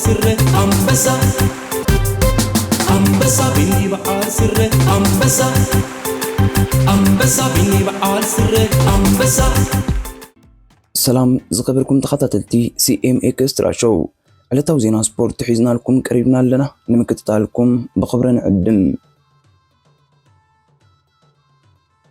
ስረ ኣንበሳ ኣንበሳ ቢኒ በዓል ስረ ኣንበሳ ኣንበሳ ቢኒ በዓል ስረ ኣንበሳ። ሰላም ዝኸበርኩም ተኸታተልቲ ሲ ኤም ኤክስትራ ሾው፣ ዕለታዊ ዜና ስፖርት ሒዝናልኩም ቀሪብና ኣለና። ንምክትታልኩም ብኽብሪ ንዕድም።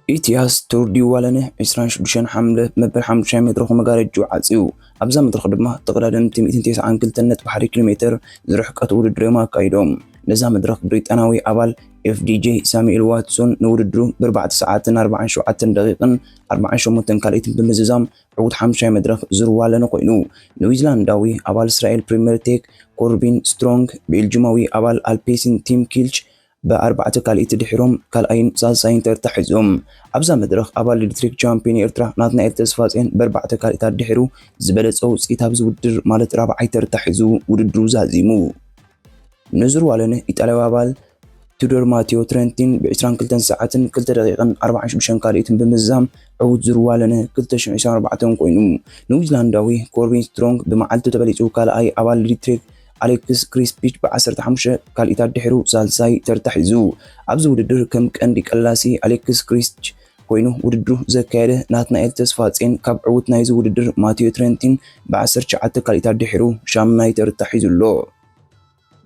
ኢቲያስ ቱር ዲ ዋለነ ዕስራን ሽዱሽተን ሓምለ መበል ሓሙሻይ መድረኹ መጋረጅኡ ዓጽዩ። ኣብዛ መድረኽ ድማ ተቐዳደምቲ ሚእትን ተስዓን ክልተን ነጥቢ ሓደ ኪሎ ሜተር ዝርሕቀት ውድድር እዮም ኣካይዶም። ነዛ መድረኽ ብሪጣናዊ ኣባል ኤፍ ዲ ጄ ሳሙኤል ዋትሶን ንውድድሩ ብኣርባዕተ ሰዓትን ኣርባዓን ሸውዓተን ደቂቕን ኣርባዓን ሸሞንተን ካልኢትን ብምዝዛም ዕዉት ሓሙሻይ መድረኽ ዙር ዋለነ ኮይኑ። ኒውዚላንዳዊ ኣባል እስራኤል ፕሪምየር ቴክ ኮርቢን ስትሮንግ፣ ቤልጅማዊ ኣባል ኣልፔሲን ቲም ኪልች ብኣርባዕተ ካልኢት ድሒሮም ካልኣይን ሳልሳይን ተርታ ሒዞም። ኣብዛ መድረኽ ኣባል ኤሌክትሪክ ቻምፒዮን ኤርትራ ናትናኤል ተስፋጼን ብኣርባዕተ ካልኢት ኣድሒሩ ዝበለጸ ውጽኢት ኣብዚ ውድድር ማለት ራብዓይ ተርታ ሒዙ ውድድሩ ዛዚሙ። ንዙር ዋለነ ኢጣልያዊ ኣባል ቱዶር ማቴዎ ትረንቲን ብዕስራን ክልተን ሰዓትን ክልተ ደቂቕን ኣርባዓን ሽዱሽተን ካልኢትን ብምዝዛም ዕዉት ዙር ዋለነ ክልተ ሽሕን ዕስራን ኣርባዕተን ኮይኑ። ኒውዚላንዳዊ ኮርቢን ስትሮንግ ብመዓልቱ ተበሊጹ ካልኣይ፣ ኣባል ኤሌክትሪክ ኣሌክስ ክሪስፒች ብዓሰርተ ሓሙሽተ ካልኢት ኣድሒሩ ሳልሳይ ተርታ ሒዙ። ኣብዚ ውድድር ከም ቀንዲ ቀላሲ ኣሌክስ ክሪስፒች ኮይኑ ውድድሩ ዘካየደ ናትናኤል ተስፋጼን ካብ ዕዉት ናይዚ ውድድር ማቴዎ ትረንቲን ብዓሰርተ ትሽዓተ ካልኢት ኣድሒሩ ሻምናይ ተርታ ሒዙ ኣሎ።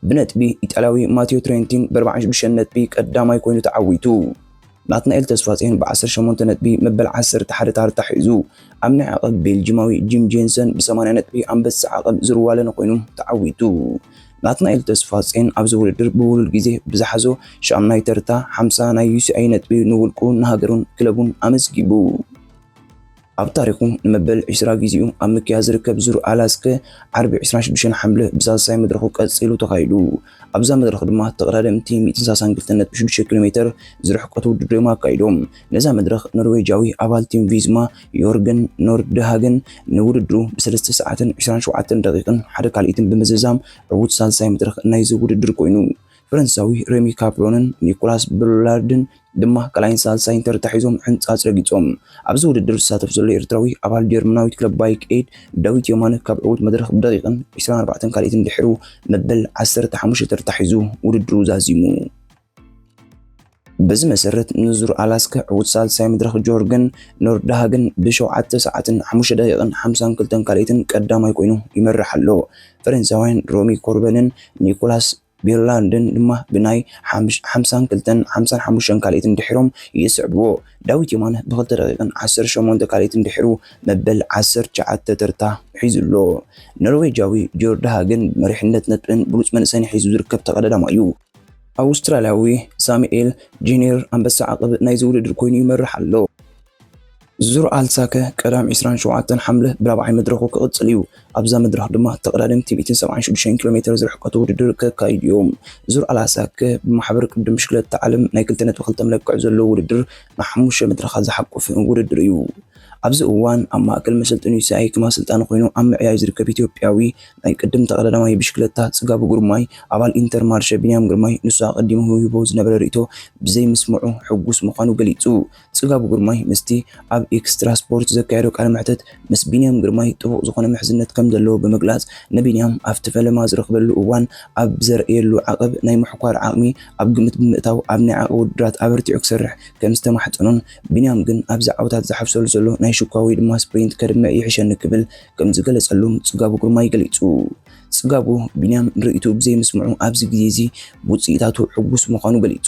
ብነጥቢ ኢጣልያዊ ማቴዎ ትሬንቲን ብኣርባዓን ሽዱሽተን ነጥቢ ቀዳማይ ኮይኑ ተዓዊቱ። ናትናኤል ተስፋጼን ብዓሰርተ ሸሞንተ ነጥቢ መበል ዓሰርተ ሓደ ታርታ ሒዙ። ኣብ ናይ ዓቐብ ቤልጂማዊ ጂም ጄንሰን ብሰማንያ ነጥቢ ኣንበሳ ዓቐብ ዙር ዋለነ ኮይኑ ተዓዊቱ። ናትናኤል ተስፋጼን ኣብዚ ውድድር ብውሉድ ግዜ ብዝሓዞ ሻምናይ ተርታ ሓምሳ ናይ ዩ ሲ ኣይ ነጥቢ ንውልቁ ንሃገሩን ክለቡን ኣመዝጊቡ። ኣብ ታሪኹ ንመበል ዕስራ ግዜኡ ኣብ ምክያድ ዝርከብ ዙር ኣላስከ ዓርቢ ዕስራን ሽዱሽተን ሓምለ ብሳልሳይ መድረኹ ቀጺሉ ተኻይዱ። ኣብዛ መድረኽ ድማ ተቐዳደምቲ ሚእትን ሰላሳን ክልተን ነጥቢ ሽዱሽተ ኪሎ ሜተር ዝርሕቀት ውድድር እዮም ኣካይዶም። ነዛ መድረኽ ኖርዌጃዊ ኣባል ቲም ቪዝማ ዮርገን ኖርድሃገን ንውድድሩ ብሰለስተ ሰዓትን ዕስራን ሸውዓተን ደቂቕን ሓደ ካልኢትን ብምዝዛም ዕዉት ሳልሳይ መድረኽ ናይዚ ውድድር ኮይኑ። ፈረንሳዊ ሬሚ ካፕሎንን ኒኮላስ ብሉላርድን ድማ ካልኣይን ሳልሳይን ተርታ ሒዞም ሕንጻጽ ረጊጾም። ኣብዚ ውድድር ዝሳተፍ ዘሎ ኤርትራዊ ኣባል ጀርመናዊት ክለብ ባይክ ኤድ ዳዊት የማነ ካብ ዕዉት መድረኽ ብደቂቕን ዕስራን ኣርባዕተን ካልኢትን ድሕሩ መበል ዓሰርተ ሓሙሽተ ተርታ ሒዙ ውድድሩ ዛዚሙ። በዚ መሰረት ንዙር ኣላስከ ዕዉት ሳልሳይ መድረኽ ጆርገን ኖርድሃገን ብሸውዓተ ሰዓትን ሓሙሽተ ደቂቕን ሓምሳን ክልተን ካልኢትን ቀዳማይ ኮይኑ ይመርሕ ኣሎ። ፈረንሳውያን ሮሚ ኮርበንን ኒኮላስ ቤርላንድን ድማ ብናይ ሓምሽ-፣ ሓምሳን ክልተን ሓምሳን ሓሙሽተን ካልኢትን ድሒሮም ይስዕብዎ። ዳዊት የማነ ብኽልተ ደቂቕን ዓሰርተ ሸሞንተ ካልኢትን ድሒሩ መበል ዓሰርተ ትሽዓተ ተርታ ሒዙ ኣሎ። ኖርዌጃዊ ጆርድ ሃገን መሪሕነት ነጥብን ብሉጽ መንእሰይን ሒዙ ዝርከብ ተቐዳዳማይ እዩ። ኣውስትራልያዊ ሳሙኤል ጄኒየር ኣንበሳ ዓቐብ ናይዚ ውድድር ኮይኑ ይመርሕ ኣሎ። ዙር ኣልሳከ ቀዳም ዕስራን ሸውዓተን ሓምለ ብራብዓይ መድረኹ ክቕጽል እዩ። ኣብዛ መድረኽ ድማ ተቐዳደምቲ ሚእትን ሰብዓን ሽዱሽተን ኪሎ ሜተር ዝርሕቀቱ ውድድር ከካይዱ እዮም። ዙር ኣልሳከ ብማሕበር ቅድድም ብሽክለታ ዓለም ናይ ክልተ ነጥቢ ክልተ መለክዒ ዘለዎ ውድድር ንሓሙሽተ መድረኻት ዝሓቁፍ ውድድር እዩ። ኣብዚ እዋን ኣብ ማእከል መሰልጠኒ ዩ ሲ ኣይ ከም ኣሰልጣኒ ኮይኑ ኣብ ምዕያይ ዝርከብ ኢትዮጵያዊ ናይ ቅድም ተቐዳዳማይ ብሽክለታ ጽጋቡ ግርማይ ኣባል ኢንተርማርሸ ቢንያም ግርማይ ንሱ ኣቐዲሙ ሂቦ ዝነበረ ርእይቶ ብዘይምስምዑ ሕጉስ ምዃኑ ገሊጹ። ጽጋቡ ግርማይ ምስቲ ኣብ ኤክስትራ ስፖርት ዘካየዶ ቃለ መሕተት ምስ ቢንያም ግርማይ ጥቡቕ ዝኾነ ምሕዝነት ከም ዘለዎ ብምግላጽ ንቢንያም ኣብቲ ፈለማ ዝረኽበሉ እዋን ኣብ ዘርእየሉ ዓቐብ ናይ ምሕኳር ዓቕሚ ኣብ ግምት ብምእታው ኣብ ናይ ዓቐብ ውድድራት ኣበርቲዑ ክሰርሕ ከም ዝተማሕጸኖን ቢንያም ግን ኣብዚ ዓወታት ዝሓፍሰሉ ዘሎ ናይ ሽኳ ወይ ድማ ስፕሪንት ከድምዕ ይሕሸኒ ክብል ከም ዝገለጸሉ ጽጋቡ ግርማይ ገሊጹ። ጽጋቡ ቢንያም ንርእይቱ ብዘይምስምዑ ኣብዚ ግዜ እዚ ውጽኢታቱ ሕጉስ ምዃኑ ገሊጹ።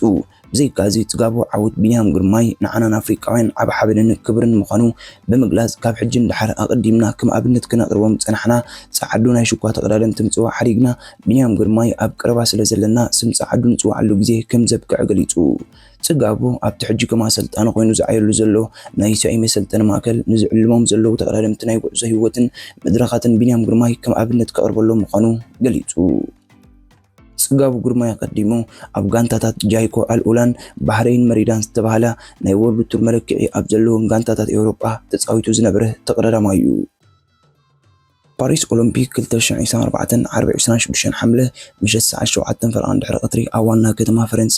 ብዘይካዚ ጽጋቡ ዓወት ቢንያም ግርማይ ንዓናን ኣፍሪቃውያን ዓቢ ሓበንን ክብርን ምዃኑ ብምግላጽ ካብ ሕጂ ንደሓር ኣቐዲምና ከም ኣብነት ክነቕርቦም ዝጸናሕና ጸዓዱ ናይ ሽኳ ተቐዳደምቲ ምጽዋዕ ሓዲግና ቢንያም ግርማይ ኣብ ቀረባ ስለ ዘለና ስም ጸዓዱ ንጽውዓሉ ግዜ ከም ዘብቅዕ ገሊጹ። ጽጋቡ ኣብቲ ሕጂ ከም ኣሰልጣኒ ኮይኑ ዝዓየሉ ዘሎ ናይ ዩ ሲ ኣይ መሰልጠኒ ማእከል ንዝዕልሞም ዘለዉ ተቐዳደምቲ ናይ ጉዕዞ ህይወትን መድረኻትን ቢንያም ግርማይ ከም ኣብነት ከቕርበሎም ምዃኑ ገሊጹ። ጽጋቡ ግርማይ ኣቐዲሙ ኣብ ጋንታታት ጃይኮ ኣልኡላን ባህረይን መሪዳን ዝተባህላ ናይ ወርልድ ቱር መለክዒ ኣብ ዘለዎም ጋንታታት ኤውሮጳ ተጻዊቱ ዝነበረ ተቐዳዳማይ እዩ። ፓሪስ ኦሎምፒክ ክልተ ሽሕን ዕስራን ኣርባዕተን ዓርቢ ዕስራን ሽዱሽተን ሓምለ ምሸት ሰዓት ሸውዓተ ፈረቓ ድሕሪ ቀትሪ ኣብ ዋና ከተማ ፈረንሳ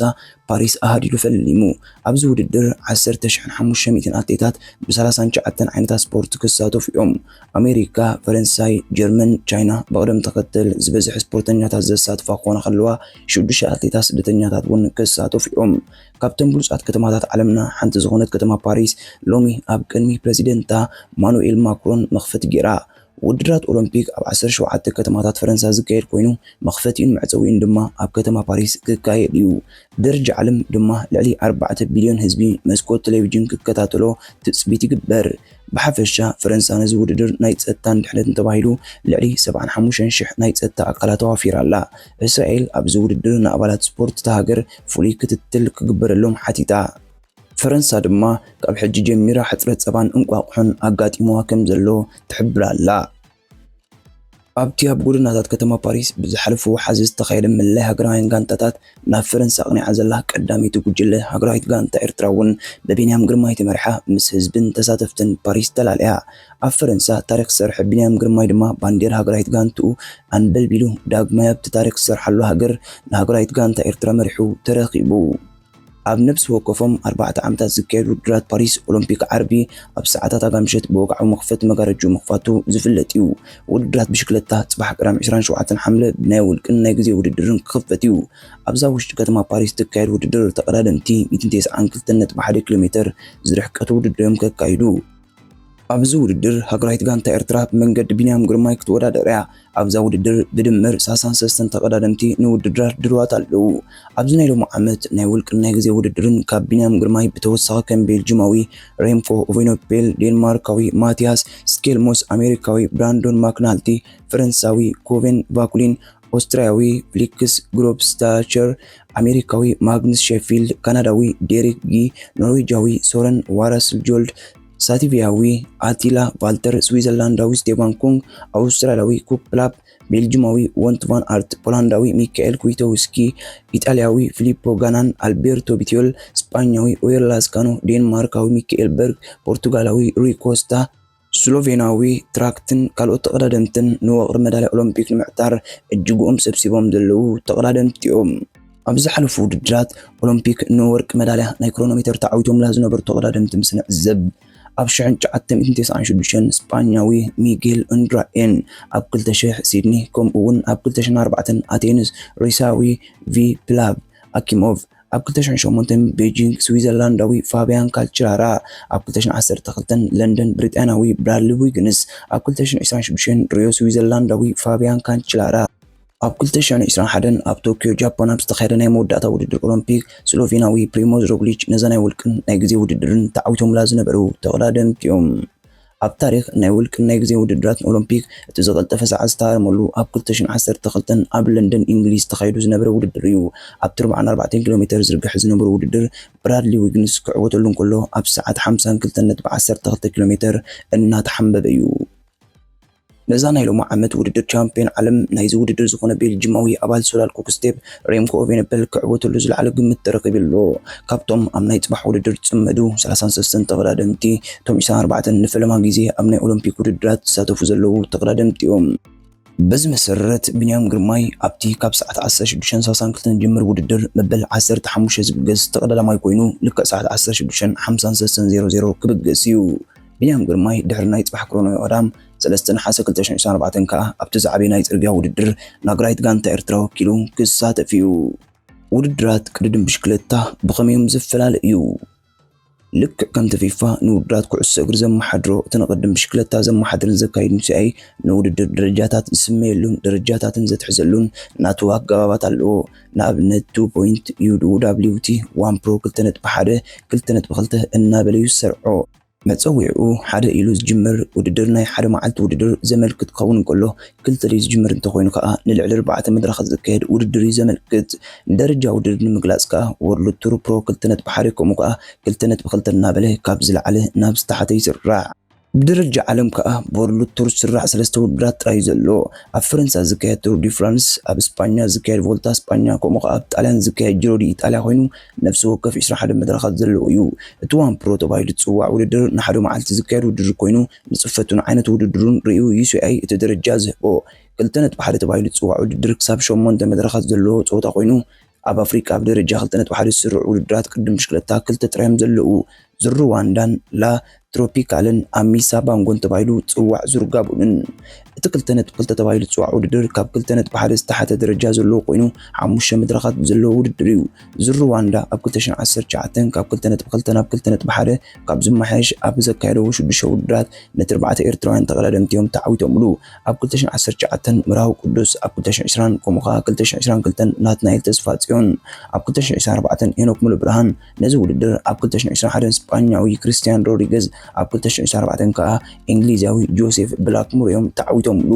ፓሪስ ኣሃዲዱ ፈሊሙ። ኣብዚ ውድድር ዓሰርተ ሽሕን ሓሙሽተ ሚእትን ኣትሌታት ብ ሰላሳን ትሽዓተን ዓይነታት ስፖርት ክሳተፉ እዮም። ኣሜሪካ፣ ፈረንሳይ፣ ጀርመን፣ ቻይና ብቕደም ተኸተል ዝበዝሐ ስፖርተኛታት ዘሳትፋ ክኾና ከለዋ፣ ሽዱሽተ ኣትሌታት ስደተኛታት እውን ክሳተፉ እዮም። ካብተን ብሉጻት ከተማታት ዓለምና ሓንቲ ዝኾነት ከተማ ፓሪስ ሎሚ ኣብ ቅድሚ ፕረዚደንታ ማኑኤል ማክሮን መኽፈቲ ገይራ። ውድድራት ኦሎምፒክ ኣብ ዓሰርተ ሸውዓተ ከተማታት ፈረንሳ ዝካየድ ኮይኑ፣ መኽፈቲኡን መዕጸዊኡን ድማ ኣብ ከተማ ፓሪስ ክካየድ እዩ። ደረጃ ዓለም ድማ ልዕሊ ኣርባዕተ ቢልዮን ህዝቢ መስኮት ቴሌቪዥን ክከታተሎ ትጽቢት ይግበር። ብሓፈሻ ፈረንሳ ነዚ ውድድር ናይ ጸጥታን ድሕነትን ተባሂሉ ልዕሊ ሰብዓን ሓሙሽተን ሽሕ ናይ ጸጥታ ኣካላት ኣዋፊራ ኣላ። እስራኤል ኣብዚ ውድድር ንኣባላት ስፖርት እታ ሃገር ፍሉይ ክትትል ክግበረሎም ሓቲታ። ፈረንሳ ድማ ካብ ሕጂ ጀሚራ ሕጽረት ጸባን እንቋቑሖን ኣጋጢምዋ ከም ዘሎ ትሕብር ኣላ። ኣብቲ ኣብ ጎደናታት ከተማ ፓሪስ ብዝሓለፉ ወሓዚ ዝተኻየደ ምልላይ ሃገራውያን ጋንታታት ናብ ፈረንሳ ኣቕኒዓ ዘላ ቀዳመይቲ ጉጅለ ሃገራዊት ጋንታ ኤርትራ እውን ብቢንያም ግርማይ ተመሪሓ ምስ ህዝብን ተሳተፍትን ፓሪስ ተላልያ። ኣብ ፈረንሳ ታሪክ ዝሰርሐ ቢንያም ግርማይ ድማ ባንዴራ ሃገራዊት ጋንትኡ ኣንበልቢሉ ዳግማይ ኣብቲ ታሪክ ዝሰርሓሉ ሃገር ንሃገራዊት ጋንታ ኤርትራ መሪሑ ተረኺቡ። ኣብ ነብሲ ወከፎም ኣርባዕተ ዓመታት ዝካየዱ ውድድራት ፓሪስ ኦሎምፒክ ዓርቢ ኣብ ሰዓታት ኣጋምሸት ብወግዓዊ መኽፈቲ መጋረጅኡ ምኽፋቱ ዝፍለጥ እዩ። ውድድራት ብሽክለታ ጽባሕ ቀዳም ዕስራን ሸውዓተን ሓምለ ብናይ ውልቅን ናይ ግዜ ውድድርን ክኽፈት እዩ። ኣብዛ ውሽጢ ከተማ ፓሪስ ትካየድ ውድድር ተቐዳደምቲ ሚእትን ተስዓን ክልተን ነጥቢ ሓደ ኪሎ ሜተር ዝርሕቀት ውድድር እዮም ከካይዱ። ኣብዚ ውድድር ሃገራዊት ጋንታ ኤርትራ ብመንገዲ ቢንያም ግርማይ ክትወዳደር እያ። ኣብዛ ውድድር ብድምር ሰላሳን ሰለስተን ተቐዳደምቲ ንውድድራት ድሉዋት ኣለዉ። ኣብዚ ናይ ሎሚ ዓመት ናይ ውልቅን ናይ ግዜ ውድድርን ካብ ቢንያም ግርማይ ብተወሳኺ ከም ቤልጅማዊ ሬምኮ ኦቬኖፔል፣ ዴንማርካዊ ማቲያስ ስኬልሞስ፣ ኣሜሪካዊ ብራንዶን ማክናልቲ፣ ፈረንሳዊ ኮቬን ቫኩሊን፣ ኦስትሪያዊ ፍሊክስ ግሮብስታቸር፣ ኣሜሪካዊ ማግንስ ሼፊልድ፣ ካናዳዊ ዴሪክ ጊ፣ ኖርዌጃዊ ሶረን ዋራስልጆልድ፣ ሳቲቪያዊ ኣቲላ ቫልተር፣ ስዊዘርላንዳዊ ስቴቫን ኩንግ፣ ኣውስትራልያዊ ኩፕ ፕላፕ፣ ቤልጅማዊ ወንት ቫን ኣርት፣ ፖላንዳዊ ሚካኤል ኩዊቶውስኪ፣ ኢጣልያዊ ፊሊፖ ጋናን ኣልቤርቶ ቢቲዮል፣ ስጳኛዊ ኦየር ላስካኖ፣ ዴንማርካዊ ሚካኤል በርግ፣ ፖርቱጋላዊ ሩይ ኮስታ፣ ስሎቬናዊ ትራክትን ካልኦት ተቐዳደምትን ንወቕሪ መዳልያ ኦሎምፒክ ንምዕታር እጅግኦም ሰብሲቦም ዘለዉ ተቐዳደምቲ እዮም። ኣብ ዝሓለፉ ውድድራት ኦሎምፒክ ንወርቂ መዳልያ ናይ ክሮኖሜተር ተዓዊቶምላ ዝነበሩ ተቐዳደምቲ ምስ ንዕዘብ፣ ኣብ ሽሕን ትሽዓተ ሚእትን ተስዓን ሽዱሽተን ስጳኛዊ ሚጌል እንድራኤን፣ ኣብ ክልተ ሽሕ ሲድኒ፣ ከምኡ እውን ኣብ ክልተ ሽሕን ኣርባዕተን ኣቴንስ ሩሳዊ ቪፕላቭ ኣኪሞቭ፣ ኣብ ክልተ ሽሕን ሸሞንተን ቤጂንግ ስዊዘርላንዳዊ ፋብያን ካልችራራ፣ ኣብ ክልተ ሽሕን ዓሰርተ ክልተን ለንደን ብሪጣንያዊ ብራድሊ ዊግንስ፣ ኣብ ክልተ ሽሕን ዕስራን ሽዱሽተን ሪዮ ስዊዘርላንዳዊ ፋብያን ካልችራራ፣ ኣብ ክልተ ሽሕን ዕስራን ሓደን ኣብ ቶክዮ ጃፓን ኣብ ዝተኻየደ ናይ መወዳእታ ውድድር ኦሎምፒክ ስሎቬናዊ ፕሪሞዝ ሮግሊች ነዛ ናይ ውልቅን ናይ ግዜ ውድድርን ተዓዊቶምላ ዝነበሩ ተቐዳደምቲ እዮም። ኣብ ታሪኽ ናይ ውልቅን ናይ ግዜ ውድድራት ኦሎምፒክ እቲ ዝቐልጠፈ ሰዓት ዝተሃረመሉ ኣብ ክልተ ሽሕን ዓሰርተ ክልተን ኣብ ለንደን እንግሊዝ ተኻይዱ ዝነበረ ውድድር እዩ። ኣብቲ ኣርባዓን ኣርባዕተን ኪሎ ሜተር ዝርግሐ ዝነበረ ውድድር ብራድሊ ዊግንስ ክዕወተሉ እንከሎ ኣብ ሰዓት ሓምሳን ክልተን ነጥቢ ዓሰርተ ክልተ ኪሎ ሜተር እናተሓንበበ እዩ። ነዛ ናይ ሎሚ ዓመት ውድድር ቻምፒዮን ዓለም ናይዚ ውድድር ዝኾነ ቤልጅማዊ ኣባል ሶላል ኩክስቴፕ ሬምኮ ኦቬንበል ክዕወተሉ ዝለዓለ ግምት ተረኺቡ ኣሎ። ካብቶም ኣብ ናይ ጽባሕ ውድድር ዝጽመዱ ሰላሳን ሰለስተን ተቐዳደምቲ፣ እቶም ዕስራን ኣርባዕተን ንፈለማ ግዜ ኣብ ናይ ኦሎምፒክ ውድድራት ዝሳተፉ ዘለዉ ተቐዳደምቲ እዮም። በዚ መሰረት ቢንያም ግርማይ ኣብቲ ካብ ሰዓት ዓሰርተ ሽዱሽተን ሰላሳን ክልተን ዝጅምር ውድድር መበል ዓሰርተ ሓሙሽተ ዝብገስ ተቐዳዳማይ ኮይኑ ልክዕ ሰዓት ዓሰርተ ሽዱሽተን ሓምሳን ሰለስተን ዜሮ ዜሮ ክብገስ እዩ። ቢንያም ግርማይ ድሕሪ ናይ ጽባሕ ክሮኖ ቀዳም ሰለስተ ነሓሰ ክልተ ሽሕን ዕስራን ኣርባዕተን ከኣ ኣብቲ ዝዓበየ ናይ ጽርግያ ውድድር ናግራይት ጋንታ ኤርትራ ወኪሉ ክሳተፍ እዩ። ውድድራት ቅድድም ብሽክለታ ብኸመይ እዮም ዝፈላለ እዩ? ልክዕ ከምቲ ፊፋ ንውድድራት ኩዕሶ እግሪ ዘመሓድሮ፣ እቲ ንቅድም ብሽክለታ ዘመሓድርን ዘካይድን ሲኣይ ንውድድር ደረጃታት ዝስመየሉን ደረጃታትን ዘትሕዘሉን ናቱ ኣገባባት ኣለዎ። ንኣብነት፣ ቱ ፖይንት፣ ዩ ዳብሊው ቲ፣ ዋን ፕሮ፣ ክልተ ነጥቢ ሓደ፣ ክልተ ነጥቢ ክልተ እናበለ እዩ ዝሰርዖ። መጸዊዕኡ ሓደ ኢሉ ዝጅምር ውድድር ናይ ሓደ መዓልቲ ውድድር ዘመልክት ክኸውን እንከሎ፣ ክልተ ደይ ዝጅምር እንተኾይኑ ከኣ ንልዕሊ ኣርባዕተ መድረኻት ዝካየድ ውድድር እዩ ዘመልክት። ንደረጃ ውድድር ንምግላጽ ከኣ ወርልድ ቱር ፕሮ ክልተ ነጥቢ ሓደ ከምኡ ከኣ ክልተ ነጥቢ ክልተ እናበለ ካብ ዝለዓለ ናብ ዝተሓተ ይስራዕ። ብደረጃ ዓለም ከኣ ብወርልድ ቱር ዝስራዕ ሰለስተ ውድድራት ጥራይ እዩ ዘሎ። ኣብ ፈረንሳ ዝካየድ ቱር ዲ ፍራንስ፣ ኣብ እስጳኛ ዝካየድ ቮልታ እስጳኛ፣ ከምኡ ከኣ ኣብ ጣልያን ዝካየድ ጂሮ ዲ ኢጣልያ ኮይኑ፣ ነፍሲ ወከፍ ዕስራን ሓደን መድረኻት ዘለዎ እዩ። እቲ ዋን ፕሮ ተባሂሉ ዝጽዋዕ ውድድር ንሓደ መዓልቲ ዝካየድ ውድድር ኮይኑ፣ ንጽፈቱን ዓይነት ውድድሩን ርእዩ ዩ ሲ ኣይ እቲ ደረጃ ዝህቦ። ክልተ ነጥቢ ሓደ ተባሂሉ ዝጽዋዕ ውድድር ክሳብ ሸሞንተ መድረኻት ዘለዎ ጸወታ ኮይኑ፣ ኣብ ኣፍሪቃ ብደረጃ ክልተ ነጥቢ ሓደ ዝስርዑ ውድድራት ቅድድም ብሽክለታ ክልተ ጥራይ እዮም ዘለዉ። ዝሩዋንዳን ላ ትሮፒካልን ኣሚሳ ባንጎን ተባሂሉ ዝጽዋዕ ዙር ጋቦንን። እቲ ክልተ ነጥቢ ክልተ ተባሂሉ ዝጽዋዕ ውድድር ካብ ክልተ ነጥቢ ሓደ ዝተሓተ ደረጃ ዘለዎ ኮይኑ፣ ሓሙሽተ መድረኻት ዘለዎ ውድድር እዩ። ዙር ሩዋንዳ ኣብ ክልተ ሽሕን ዓሰርተ ትሽዓተን ካብ ክልተ ነጥቢ ክልተ ናብ ክልተ ነጥቢ ሓደ ካብ ዝመሓየሽ ኣብ ዘካየደዎ ሽዱሽተ ውድድራት ነቲ ኣርባዕተ ኤርትራውያን ተቐዳደምቲ እዮም ተዓዊቶምሉ። ኣብ ክልተ ሽሕን ዓሰርተ ትሽዓተን ምራዊ ቅዱስ፣ ኣብ ክልተ ሽሕን ዕስራን ከምኡ ከኣ ክልተ ሽሕን ዕስራን ክልተን ናትናኤል ተስፋጽዮን፣ ኣብ ክልተ ሽሕን ዕስራን ኣርባዕተን ሄኖክ ሙሉብርሃን፣ ነዚ ውድድር ኣብ ክልተ ሽሕን ዕስራን ሓደን ስጳኛዊ ክርስትያን ሮድሪገዝ፣ ኣብ ክልተ ሽሕን ዕስራን ኣርባዕተን ከኣ እንግሊዛዊ ጆሴፍ ብላክሙር እዮም ተዓዊቶምሉ።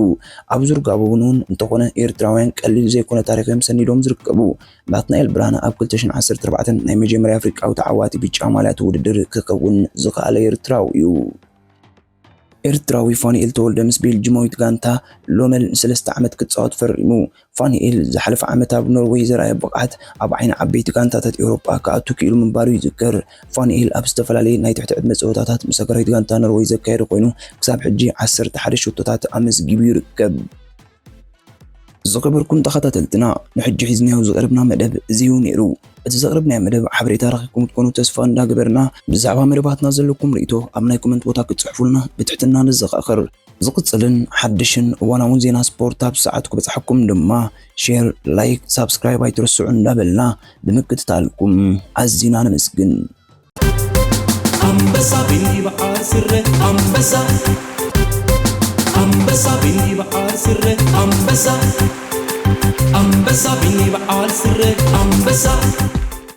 ኣብ ዙር ጋቦን እውን እንተኾነ ኤርትራውያን ቀሊል ዘይኮነ ታሪኽ እዮም ሰኒዶም ዝርከቡ። ናትናኤል ብርሃነ ኣብ ክልተ ሽሕን ዓሰርተ ኣርባዕተን ናይ መጀመርያ ኣፍሪቃዊ ተዓዋቲ ብጫ ማልያ እቲ ውድድር ክኸውን ዝኸኣለ ኤርትራዊ እዩ። ኤርትራዊ ፋኑኤል ተወልደ ምስ ቤልጅማዊት ጋንታ ሎመል ንሰለስተ ዓመት ክጻወት ፈሪሙ። ፋኑኤል ዝሓለፈ ዓመት ኣብ ኖርወይ ዘርኣዮ ብቕዓት ኣብ ዓይኒ ዓበይቲ ጋንታታት ኤውሮጳ ክኣቱ ክኢሉ ምንባሩ ይዝከር። ፋኑኤል ኣብ ዝተፈላለየ ናይ ትሕቲ ዕድመ ጸወታታት ምስ ሃገራዊት ጋንታ ኖርወይ ዘካየደ ኮይኑ፣ ክሳብ ሕጂ ዓሰርተ ሓደ ሸቶታት ኣመዝጊቡ ይርከብ። ዝኸበርኩም ተኸታተልትና፣ ንሕጂ ሒዝናዮ ዝቐረብና መደብ እዚ እዩ ነይሩ። እቲ ዘቕረብናዮ መደብ ሓበሬታ ረኺብኩም ክትኮኑ ተስፋ እንዳገበርና፣ ብዛዕባ መደባትና ዘለኩም ርእይቶ ኣብ ናይ ኮመንት ቦታ ክትጽሕፉልና ብትሕትና ንዘኻኽር። ዝቕጽልን ሓድሽን እዋናውን ዜና ስፖርት ኣብ ሰዓቱ ክበጽሓኩም ድማ ሼር፣ ላይክ፣ ሳብስክራይብ ኣይትረስዑ እንዳበልና ብምክትታልኩም ኣዚና ነመስግን። ኣንበሳ ቢኒ በዓል ስረ ኣንበሳ ኣንበሳ ቢኒ በዓል ስረ ኣንበሳ ኣንበሳ ቢኒ በዓል ስረ ኣንበሳ